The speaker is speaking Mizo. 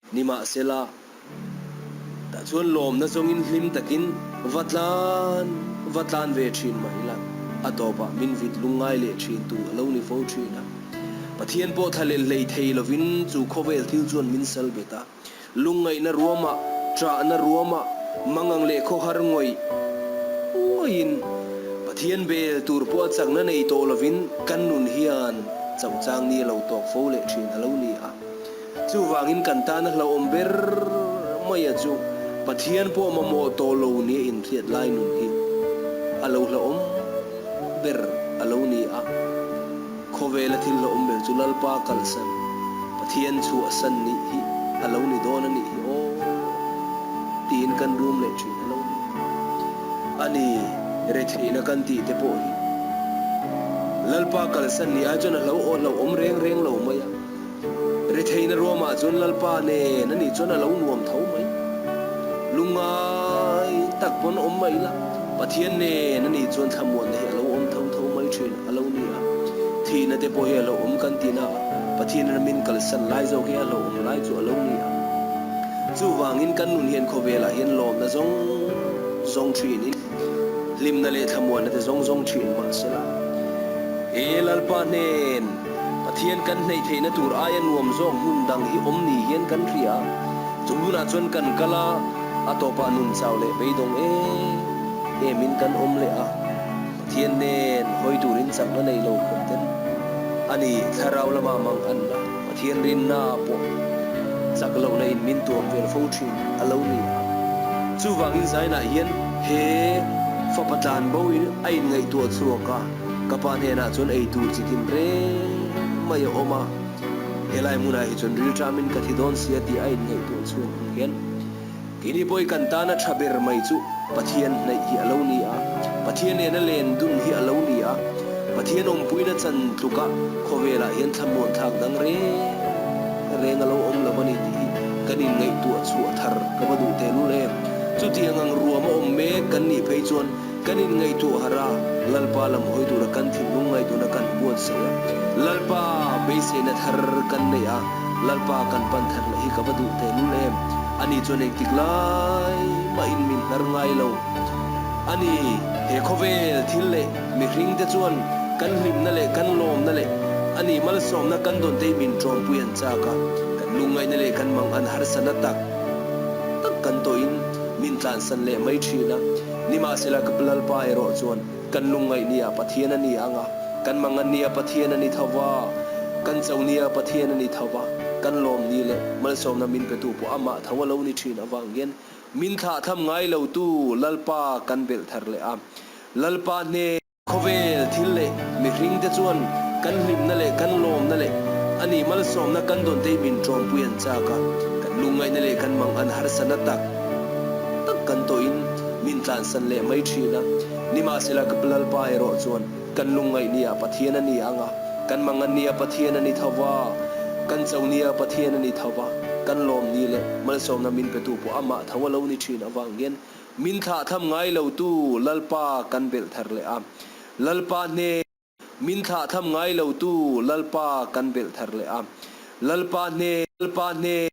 Nimahsela, tah chuan lawmna zawngin hlim takin va tlan va tlan ve thin mah ila, a tawpah min vit lungngai leh thin tu a lo ni fo thin a. Pathian pawh thlalel hlei thei lovin chu khawvel thil chuan min sal bet a. Lungngaihna ruamah, ṭahna ruamah, mangang leh khawhar ngawih ngawihin Pathian bel tur pawh a chakna nei tawh lovin kan nun hian chauh chang ni a lo tawk fo leh ṭhin a lo ni a. Chuvangin kan tana hlauhawm ber maia chu Pathian pawh mamawh tawh lo nia inhriat lai nun hi a lo hlauhawm ber a lo ni a. Khawvela thil hlauhawm ber chu Lalpa kalsan, Pathian chhuahsan nih hi a lo ni dawn a nih hi aw tiin kan rum leh thin a lo ni. A ni, retheihna kan tih te pawh hi Lalpa kalsan nih ai chuan a hlo hlauhawm reng reng lo mai a. Retheihna ruamah chuan Lalpa nen a nih chuan a lo nuam tho mai. Lungngai tak pawn awm mai la, Pathian nen a nih chuan thlamuanna hi a lo awm tho tho mai thin a lo ni a. Thihna te pawh hi a lo awm kan ti na a, Pathian in a min kalsan lai zawk hi a lo awm lai chu a lo ni a. Chuvangin kan nun hian khawvelah hian lawmna zawng zawng thinin, hlimna leh thlamuanna te zawng zawng thin mahsela, he Lalpa hnen, Pathian kan hneih theihna tur aia nuam zawk hmun dang hi awm ni hian kan hria a, chu hmunah chuan kan kal a, a tawpah nun chau leh beidawng em emin kan awm leh a, Pathian nen hawi turin chakna nei lo khawp ten a ni, thlarau lamah mang an la, Pathian rinna pawh chak lohna in min tuam vel fo thin a lo ni a. Chuvangin Zainah hian he fapa tlanbo in a inngaihtuah chhuak a. Ka pa hnenah chuan ei tur chi tin reng mai a awm a, helai hmunah hi chuan rilṭamin ka thi dawn sia tih a inngaihtuah chhuak ang hian keini pawh i kan tana ṭha ber mai chu Pathian hnaih hi a lo ni a, Pathian nena len dun hi a lo ni a, Pathian awmpuina chan tluka khawvelah hian thlamuan thlak dang reng reng a lo awm lo a ni tih hi kan inngaihtuah chhuah thar ka va duh tehlul em. Chutiang ang ruam a awm mek kan nih phei chuan Kan inngaihtuah harh a, Lalpa lam hawi tura kan thinlung ngaihtuahna kan buatsaih a, Lalpa beiseina thar kan neih a, Lalpa kan pan thar leh hi ka va duh tehlul em? Ani chuan engtik lai mahin min hnar ngai lo. Ani, he khawvel thil leh mihring te chuan kan hlimna leh kan lawmna leh ani malsawmna kan dawn te hi min ṭawmpui an chak a, kan lungngaihna leh kan mangan harsatna tak tak kan tawhin min tlansan leh mai ṭhin a. Nimahsela ka Lalpa erawh chuan kan lungngaih nia Pathian a ni ang a, kan mangan nia Pathian a ni tho va, kan cho nia Pathian a ni tho va, kan lawm ni leh malsawmna min petu pawh amah tho a lo ni thin avang hian min thlahthlam ngai lotu Lalpa kan belh thar leh a. Lalpa hne. Khawvel thil leh mihring te chuan kan hlimna leh kan lawmna leh a ni malsawmna kan dawn te hi min ṭawmpui an chak a, kan lungngaihna leh kan mang an harsatna tak tak kan tawhin min tlansan leh mai ṭhin a. Nimahsela ka Lalpa erawh chuan kan lungngaih nia Pathian a ni ang a, kan mangan nia Pathian a ni tho va, kan cho nia Pathian a ni tho va, kan lawm ni leh malsawmna min petu pawh amah tho a lo ni ṭhin avang hian Min thlahthlam ngai lotu Lalpa kan belh thar leh a, Lalpa hnen. Min thlahthlam ngai lotu Lalpa kan belh thar leh a, Lalpa hnen. Lalpa hnen.